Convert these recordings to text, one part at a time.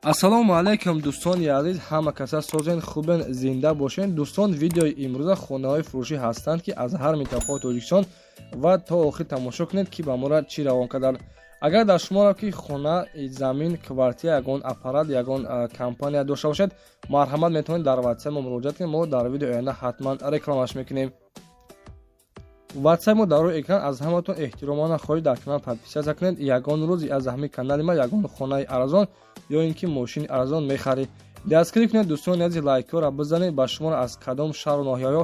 Ассалому алайкум, дӯстони азиз, ҳама каса созен, хубен, зинда бошен. Дӯстон, видеои имрӯза хонаҳои фурӯшӣ ҳастанд, ки аз ҳар минтақаи Тоҷикистон, ва то охир тамошо кунед, ки ба моро чӣ равон карданд. Агар дар шуморо ки хона, замин, квартира, ягон аппарат, ягон компания дошта бошед, марҳамат, метавонед дар ватсап мо муроҷиат кунед. Мо дар видеои оянда ҳатман рекламаш мекунем. Ватсап мо дар рӯи экран. Аз ҳаматон эҳтиромона хоҳиш, дар канал подписаться кунед. Ягон рӯз аз ҳамин канали ма ягон хонаи арзон ё ин ки мошини арзон мехаред. Дастгирӣ кунед, дӯстони азиз, лайкҳоро бизанед. Ба шуморо аз кадом шаҳру ноҳияҳо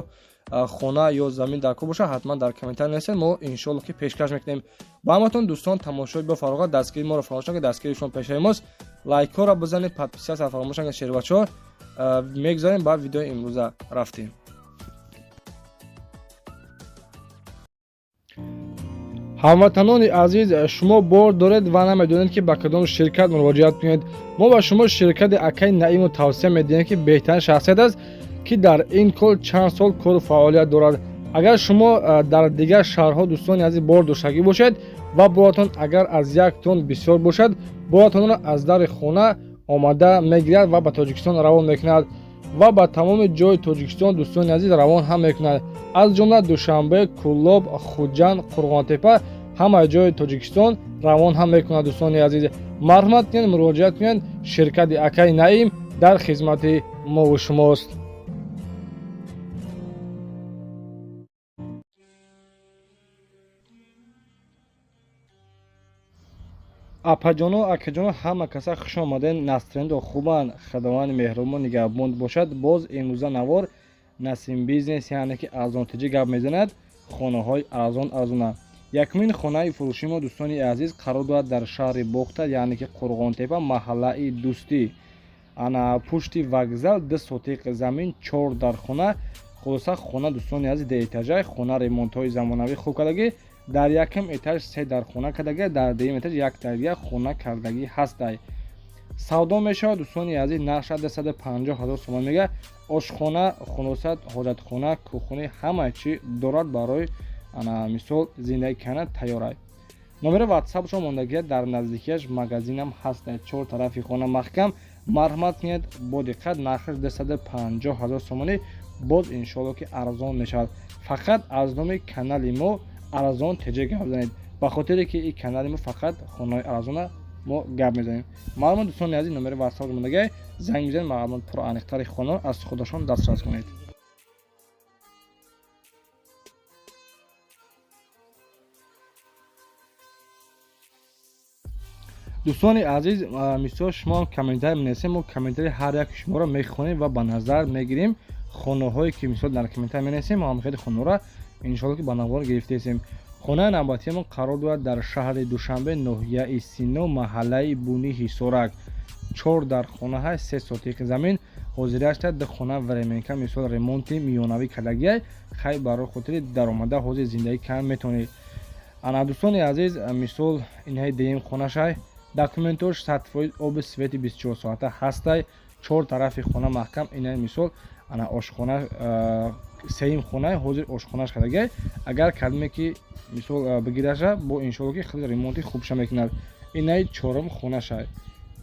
хона ё замин дар кор бошад, ҳатман дар комментарий нависед, мо иншоалло ки пешкаш мекунем ба ҳаматон. Дӯстон, тамошои бо фароғат, дастгирии моро фаромӯш накунед, дастгирии шумо пешаи мост. Лайкҳоро бизанед, подписаться фаромӯш накунед. Шербачаҳо, мегузарем ба видеои имрӯза, рафтем. Ҳамватанони азиз, шумо бор доред ва намедонед, ки ба кадом ширкат муроҷиат кунед. Мо ба шумо ширкати акаи Наимро тавсия медиҳем, ки беҳтарин шахсият аст, ки дар ин кор чанд сол кору фаъолият дорад. Агар шумо дар дигар шаҳрҳо, дӯстони азиз, бор доштагӣ бошед ва боратон агар аз як тон бисёр бошад, боратонро аз дари хона омада мегирад ва ба Тоҷикистон равон мекунад ва ба тамоми ҷои Тоҷикистон, дӯстони азиз, равон ҳам мекунад, аз ҷумла Душанбе, Кӯлоб, Хуҷанд, Қурғонтепа, ҳама ҷои Тоҷикистон равон ҳам мекунад. Дӯстони азиз, марҳамат кунед, муроҷиат кунед, ширкати акаи Наим дар хизмати мову шумост. Апаҷоно, акаҷоно, ҳама каса хуш омаден. Настрендо хубанд, Худованди меҳрубон нигаҳбон бошад. Боз имрӯза навор Насим Бизнес, яъне ки арзонтиҷӣ гап мезанад, хонаҳои арзон арзона. Якумин хонаи фурӯши мо, дӯстони азиз, қарор дорад дар шаҳри Бохта, яъне ки Қурғонтепа, маҳаллаи Дӯстӣ, ана пушти вокзал, 2 сотиқ замин, чор дархона. Хулоса, хона, дӯстони азиз, деэтажай хона, ремонтҳои замонавӣ хуб кардагӣ. Дар якум этаж се дархона кардагӣ, дар дуюм этаж як дигар хона кардагӣ ҳастай. Савдо мешавад, дӯстони азиз, нархша 250 000 сомон мега. Ошхона, хулоса, ҳоҷатхона, кухни, ҳама чӣ дорад, барои ана мисол зиндагӣ кардан тайёрай. Номери ватсапшон мондагия, дар наздикиаш магазинам ҳаст. Чор тарафи хона маҳкам. Марҳамат кунед бо диққат, нархаш 250 000 сомонӣ, боз иншоалло ки арзон мешавад. Фақат аз номи канали мо арзон теҷа гап занед, ба хотире ки ин канали мо фақат хонаҳои арзона мо гап мезанем. Маълумот, дӯстони азиз, номери ватсап мондагиа, занг мезанед, маълумот пурааниқтари хонаро аз худашон дастрас кунед. Дӯстони азиз, мисол шумо комментарий менависем, мо комментарии ҳар як шуморо мехонем ва ба назар мегирем. Хонаҳое ки мисол дар комментарий менависем, мо ҳамхели хонаро иншоалло ки ба навор гирифтаесем. Хонаи навбатиамон қарор дорад дар шаҳри Душанбе, ноҳияи Сино, маҳаллаи Буни Ҳисорак. Чор дар хона ҳаст, 3 сотиқ замин. Ҳозирашта ду хона временка, мисол ремонти миёнавӣ кардагиай. Хай, барои хотири даромада ҳозир зиндагӣ кардан метавонед. Ана, дӯстони азиз, мисол инҳаи дуюм хонашай. Документош 100%, оби свети 24 соата ҳастай. Чор тарафи хона маҳкам. Инаи мисол ана ошхона, сеюм хонаи ҳозир ошхонаш кардагиай. Агар кадме ки мисол бигираша, бо иншоалло ки хеле ремонти хубша мекунад. Инаи чорум хонашай,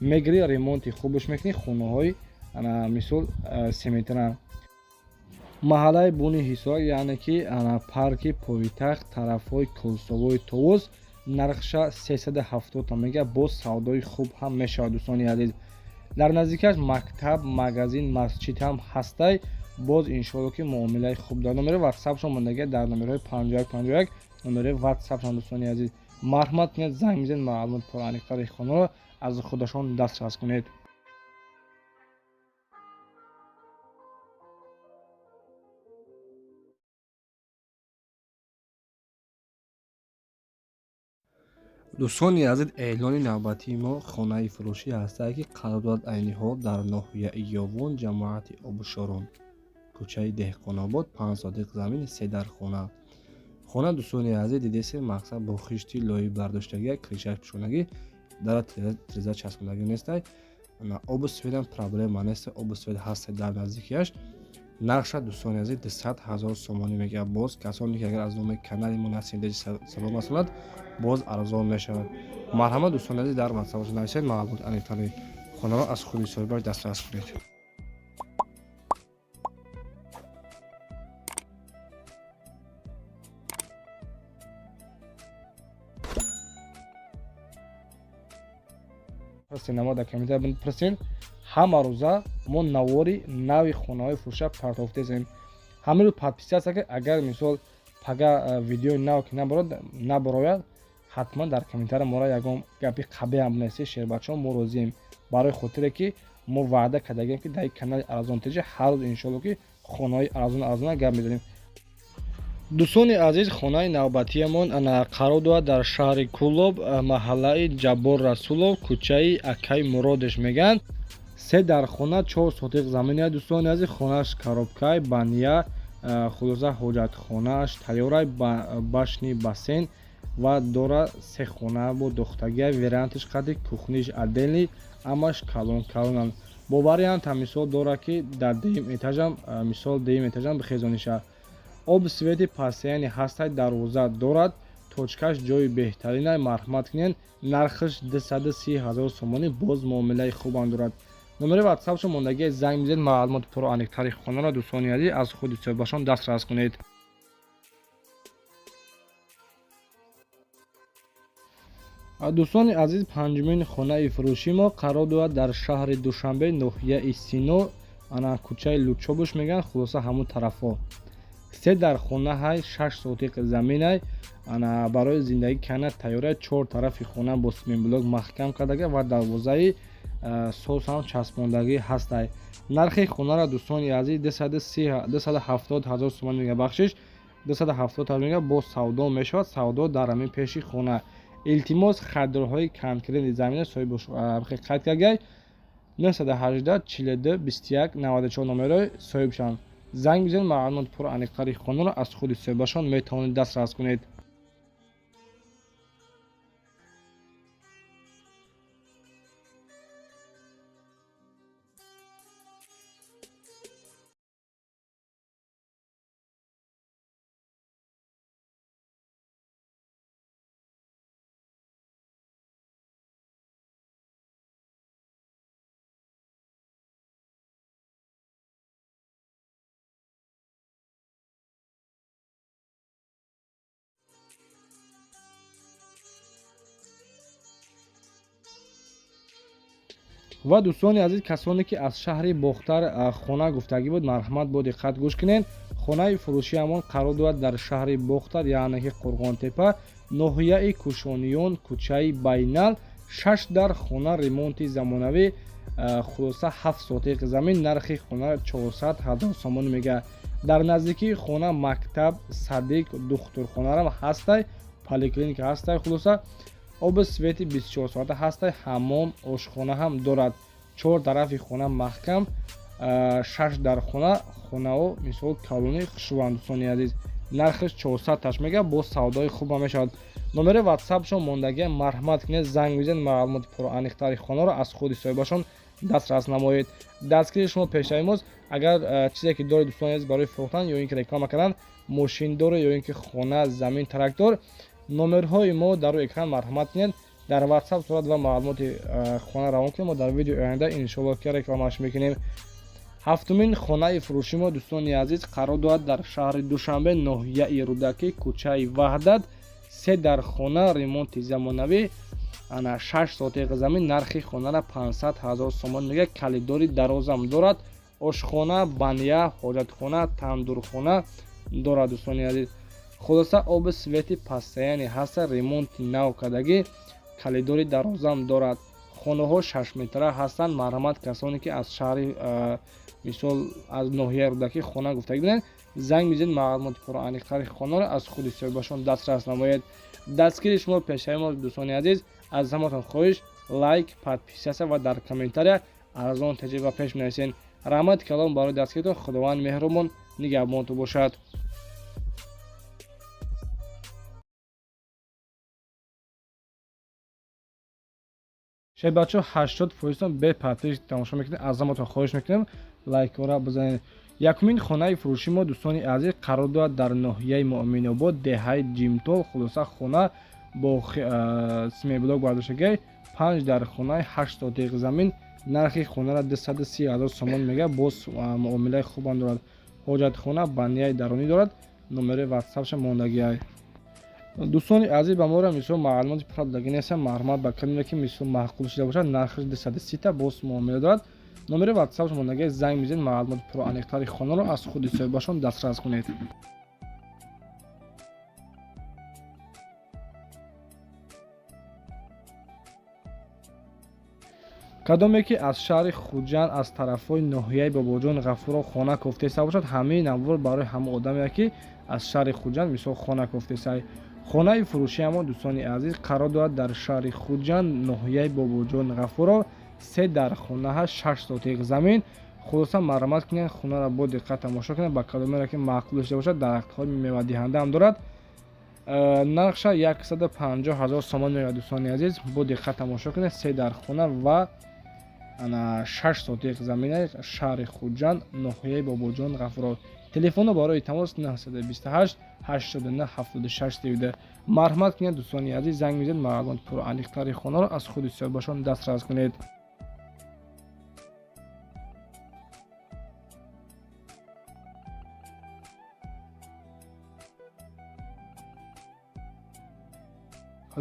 мегири, ремонти хубш мекунӣ. Хонаҳои ана мисол семетра, маҳаллаи Буни Ҳисор, яъне ки ана парки пойтахт, тарафҳои Кӯлсовои Товуз. Нархша 370 мега, боз савдои хуб ҳам мешавад. Дӯстони азиз, дар наздикаш мактаб, магазин, масҷид ҳам ҳастай. Боз иншоалло ки муомилаи хуб дорад. Номери ватсапшон мондагия дар номерҳои 51 51, номери ватсапшон. Дӯстони азиз, марҳамат кунед, занг мезанед, маълумот пурааниқтари хонаро аз худашон дастрас кунед. Дӯстони азиз, эълони навбатии мо хонаи фурӯшӣ ҳастае, ки қарор дорад айни ҳол дар ноҳияи Ёвон, ҷамоати Обушорон, кӯчаи Деҳқонобод, 5 сотиқ замин, се дархона. Хона, дӯстони азиз, дидесем, мақсад бо хишти лои бардоштагия, крышаш пӯшонагӣ, дара тиреза часпондагӣ нестай. Обу светам проблема нест, обу свет ҳаста дар наздикиаш. Нархша, дӯстони азиз, 200 000 сомонӣ мегӯяд. Боз касоне ки агар аз номи канали мо Насим салом расонад, боз арзон мешавад. Марҳамат, дӯстони азиз, дар ватсапашон нависед маълумот аниқтари. Хонаро аз худи соҳибаш дастрас кунед. Намо дар комментария бипурсен. Ҳама рӯза мо навори нави хонаҳои фурӯша партофтесем. Ҳамин рӯз подписаться ки, агар мисол пага видеои нав ки набарояд, ҳатман дар комментария мора ягон гапи қабеҳам бинависед, шербачаҳо, мо розием, барои хотире ки мо ваъда кардагем, ки дар канали Арзон ТЖ ҳар рӯз, иншоалло, ки хонаҳои арзон арзона гап мезанем. Дӯстони азиз, хонаи навбатиямон қарор дорад дар шаҳри Кӯлоб, маҳаллаи Ҷаббор Расулов, кӯчаи Акаи Муродеш мегӯянд. Се дар хона, 4 сотиқ замине. Дӯстони азиз, хонааш коробкай, баня, хулоса, ҳоҷатхонааш тайёрай, башни бассейн ва дора, се хона бо дохтагия, верандаш қади, кухниш отдельный, амаш калон калонанд. Бо вариант ҳам мисол дора, ки дар дуюм этажам, мисол, дуюм этажам бихезониша. Об, свети постоянный ҳастай, дарвоза дорад, точкаш ҷои беҳтаринай. Марҳамат кунед, нархаш 230 000 сомонӣ, боз муомилаи хубам дорад. Номери ватсапшо мондагия, занг бизед, маълумоти пурру аниқтари хонаро, дӯстони азиз, аз худи соҳибашон дастрас кунед. Дӯстони азиз, панҷумин хонаи фурӯши мо қарор дорад дар шаҳри Душанбе, ноҳияи Сино, ана кӯчаи Лучобуш мегӯянд, хулоса, ҳамун тарафҳо. Се дар хонаҳай, 6 сотиқ заминай, ана барои зиндагӣ кардан тайёрай. Чор тарафи хона бо цементблок маҳкам кардага ва дарвозаи сос ҳам часпондагӣ ҳастай. Нархи хонаро, дӯстони азиз, 270 000 сомон мега, бахшиш, 270 000 мега, бо савдо мешавад, савдо дар ҳамин пеши хона. Илтимос, харидорҳои конкретный замина соҳиб қайд кардагай, 918 42 21 94 номерои соҳибшанд, занг бизанед, маълумоти пурру аниқтари хонаро аз худи соҳибашон метавонед дастрас кунед. Ва дӯстони азиз, касоне ки аз шаҳри Бохтар хона гуфтагӣ буд, марҳамат, бо диққат гӯш кунед. Хонаи фурӯшиамон қарор дорад дар шаҳри Бохтар, яъне ки Қурғонтепа, ноҳияи Кӯшониён, кӯчаи Байнал. Шаш дар хона, ремонти замонавӣ, хулоса, 7 сотиқ замин, нархи хона 400 000 сомон мега. Дар наздикии хона мактаб, садик, духтурхонарам ҳастай, поликлиника ҳастай, хулоса, оби, свети 24 соата ҳастай, ҳаммом, ошхона ҳам дорад. Чор тарафи хона маҳкам, шаш дар хона, хонао мисол калони хушрӯанд. Дӯстони азиз, нархаш 400 таш мега, боз савдои хуб мешавад. Номери ватсапшон мондагия, марҳамат кунед, занг бизанед, маълумоти пуррааниқтари хонаро аз худи соҳибашон дастрас намоед. Дастгири шумо пешаи мост. Агар чизе ки доред, дӯстони азиз, барои фурӯхтан ё ин ки реклама кардан, мошин доред ё ин ки хона, замин, трактор, номерҳои мо дар рӯи экран, марҳамат кунед, дар ватсап сурат ва маълумоти хона равон кунед, мо дар видеои оянда, иншоалло, ки рекламаш мекунем. Ҳафтумин хонаи фурӯши мо, дӯстони азиз, қарор дорад дар шаҳри Душанбе, ноҳияи Рӯдакӣ, кӯчаи Ваҳдат. Се дар хона, ремонти замонавӣ, ана 6 сотиқ замин, нархи хонара 500 000 сомон мега. Калидори дарозам дорад, ошхона, баня, ҳоҷатхона, тандурхона дорад. Дӯстони азиз, хулоса, оби, свети постоянный ҳаста, ремонти нав кардагӣ, калидори дарозам дорад. Хонаҳо 6 метра ҳастанд. Марҳамат, касоне ки аз шаҳри, мисол, аз ноҳияи Рӯдакӣ хона гуфтагӣ буданд, занг мезанед, маълумоти пуррааниқтари хонаро аз худи соҳибашон дастрас намоед. Дастгири шумо пешаи мо. Дӯстони азиз, аз ҳаматон хоҳиш: лайк, подписаться ва дар комментария «Арзон ТЖ» ба пеш менависен. Раҳмати калом барои дастгиритон. Худованд меҳрубон нигаҳбонтон бошад. Шебачо, 80 фоизтон бе подписка тамошо мекунед. Аз ҳаматон хоҳиш мекунем, лайкҳоро бизанед. Якумин хонаи фурӯши мо, дӯстони азиз, қарор дорад дар ноҳияи Муъминобод, деҳаи Ҷимтол. Хулоса, хона бо цементблок бардоштагӣ, панҷ дар хонаи, 8 сотиқ замин. Нархи хонаро 230 ҳазор сомон мега, боз муомилаи хубам дорад. Ҳоҷатхона банияи дарунӣ дорад. Номери ватсапша мондагиай. Дӯстони азиз, ба моро мисол маълумоти пурра додагӣ нестам. Марҳамат ба кадоме ки мисол маъқул шуда бошад, нархаш 230 та, боз муомила дорад. Номери ватсапш мондагиай, занг мизанед, маълумоти пурра аниқтари хонаро аз худи соҳибашон дастрас кунед. Кадоме ки аз шаҳри Хуҷанд аз тарафҳои ноҳияи Бобоҷон Ғафуров хона кофтеста бошад, ҳамаи навор барои ҳама одаме ки аз шаҳри Хуҷанд мисол хона кофтеста. Хонаи фурӯшиамо, дӯстони азиз, қарор дорад дар шаҳри Хуҷанд, ноҳияи Бобоҷон Ғафуров, 3 дар хонаҳа, 6 сотиқ замин. Хулоса, марҳамат кунед, хонаро бо диққат тамошо кунед. Ба кадомеро ки маъқул шуда бошад, дарахтҳои мевадиҳанда ҳам дорад. Нархша 150 ҳазор сомон меояд, дӯстони азиз. Бо диққат тамошо кунед. 3 дар хона ва 6 сотиқ замина, шаҳри Хуҷанд, ноҳияи Бобоҷон Ғафуров. Телефоно барои тамос 928 89 76 32. Марҳамат кунед, дӯстони азиз, занг мизанед, маълумот пурра аниқтари хонаро аз худи соҳибашон дастрас кунед.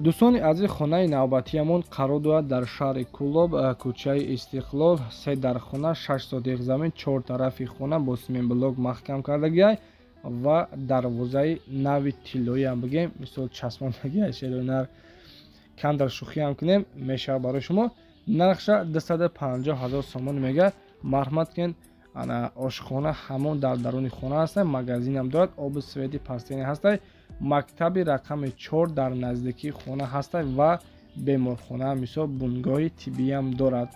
Дӯстони азиз, хонаи навбатиамон қарор дорад дар шаҳри Кӯлоб, кӯчаи Истиқлол, 3 дар хона, 6 сотиқ замин, 4 тарафи хона бо симентблок маҳкам кардагиай ва дарвозаи нави тиллоиам бигем, мисол часпондагиай, шерӯнар камдар шӯхиам кунем мешавад барои шумо. Нархша 250 ҳазор сомон мега. Марҳамат кунед, ана ошхона ҳамон дар даруни хона ҳаста, магазинам дорад, оби свети пастени ҳаста, мактаби рақами 4 дар наздикии хона ҳаста ва беморхона мисол бунгоҳи тиббиам дорад.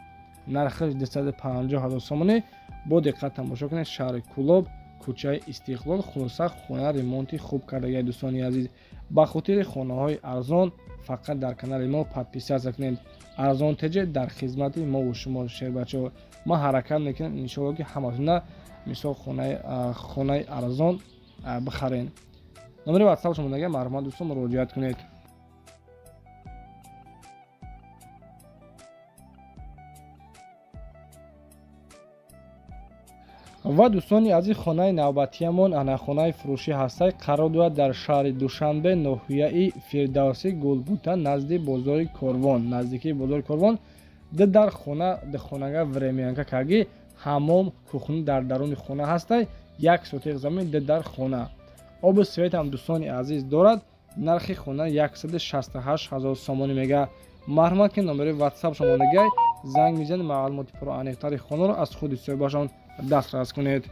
Нархаш 250 ҳазор сомонӣ. Бо диққат тамошо кунед. Шаҳри Кӯлоб, кӯчаи Истиқлол. Хулоса, хона ремонти хуб кардагиай, дӯстони азиз. Ба хотири хонаҳои арзон фақат дар канали мо подписаться кунед. Арзон теҷе дар хизмати мову шумо, шербачаҳо. Ман ҳаракат мекунам иншоалло ки ҳаматона мисол хонаи арзон бихарен. Номери ватсап шумо нага, марҳамат дӯстон, муроҷиат кунед. Ва дӯстони азиз, хонаи навбатиамон ана хонаи фурӯшӣ ҳастай, қарор дорад дар шаҳри Душанбе, ноҳияи Фирдавсӣ, Гулбута, назди бозори Корвон, наздикии бозори Корвон. Ду дар хона, ду хонага времянка карги, ҳамом, кухни дар даруни хона ҳастай, 1 сотиқ замин, ду дар хона. Оби свет ҳам, дӯстони азиз, дорад. Нархи хона 168 ҳазор сомонӣ мега. Марҳамат ки номери ватсап шумо нагай, занг мизанед, маълумоти пурра аниқтари хонаро аз худи соҳибашон дастрас кунед.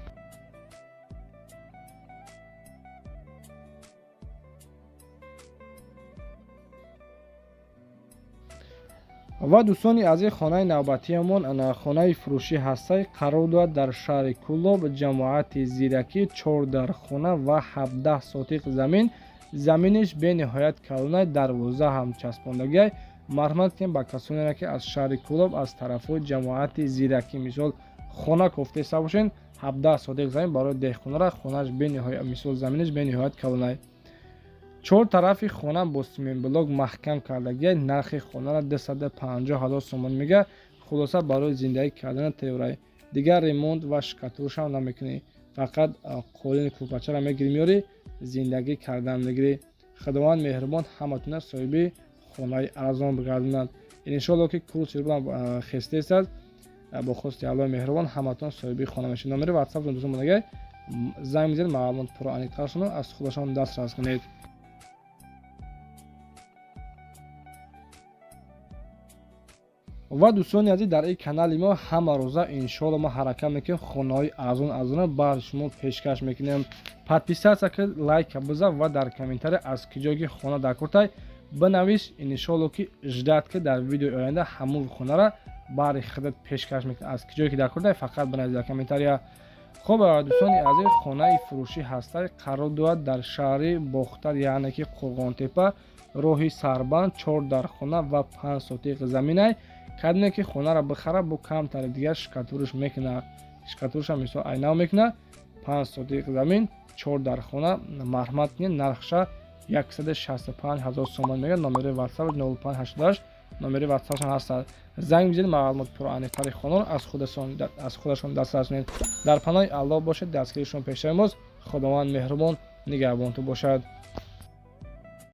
Ва дӯстони азиз, хонаи навбатиамон ана хонаи фурӯшӣ ҳастай, қарор дорад дар шаҳри Кӯлоб, ҷамоати Зиракӣ, 4 дар хона ва 17 сотиқ замин. Заминиш бениҳоят калонай, дарвоза ҳам часпондагиай. Марҳамат кунед ба касоне ки аз шаҳри Кӯлоб аз тарафҳои ҷамоати Зиракӣ мисол хона кофтеста бошед, 17 сотиқ замин барои деҳқонара, хонааш бениҳоят мисол заминиш бениҳоят калонай. 4 тарафи хона бо симентблок маҳкам кардагиай. Нархи хонаро 250 ҳазор сомон мега. Хулоса, барои зиндагӣ кардана тайёрай. Дигар ремонт ва шикатурушам намекунӣ, фақат қолини кӯрпачаро мегирӣ, меёрӣ, зиндагӣ кардан мегирӣ. Худованд меҳрубон ҳаматона соҳиби хонаи арзон бигардонад. Иншоалло ки курси хестест, бо хости Аллоҳи меҳрубон ҳаматон соҳиби хона мешавед. Номери ватсап дӯстон монагай, занг мизанед, маълумот пурра аниқтаршуно аз худашон дастрас кунед. Ва дӯстони азиз, дар ин канали мо ҳама рӯза иншоалло мо ҳаракат мекунем, хонаҳои арзон арзона бар шумо пешкаш мекунем. Подписаться кунед, лайка бизан ва дар комментария аз куҷое ки хона дар куртай бинавис. Иншоалло ки ждат ки дар видеои оянда ҳамон хонара бари худат пешкаш мекунем. Аз куҷое ки дар куртай фақат бинавис дар комментария. Хоб, дӯстони азиз, хонаи фурӯшӣ ҳастай, қарор дорад дар шаҳри Бохтар, яъне ки Қурғонтепа, роҳи Сарбанд, 4 дар хона ва 5 сотиқ заминай. Кадоме ки хонаро бихара, бо камтари дигар шикатуруш мекунад, шикатурушам мисол айнав мекунад. 5 сотиқ замин, 4 дар хона. Марҳамат кунед, нархша 165 ҳазор сомон мега. Номери ватсап 0588 Номери ватсапшон ҳастанд, занг бизанед, маълумот пурра-аниқтари хонаро аз худашон дастрас кунед. Дар паноҳи Аллоҳ бошед, дастгиришон пешаи мост. Худованд меҳрубон нигаҳбонтон бошад.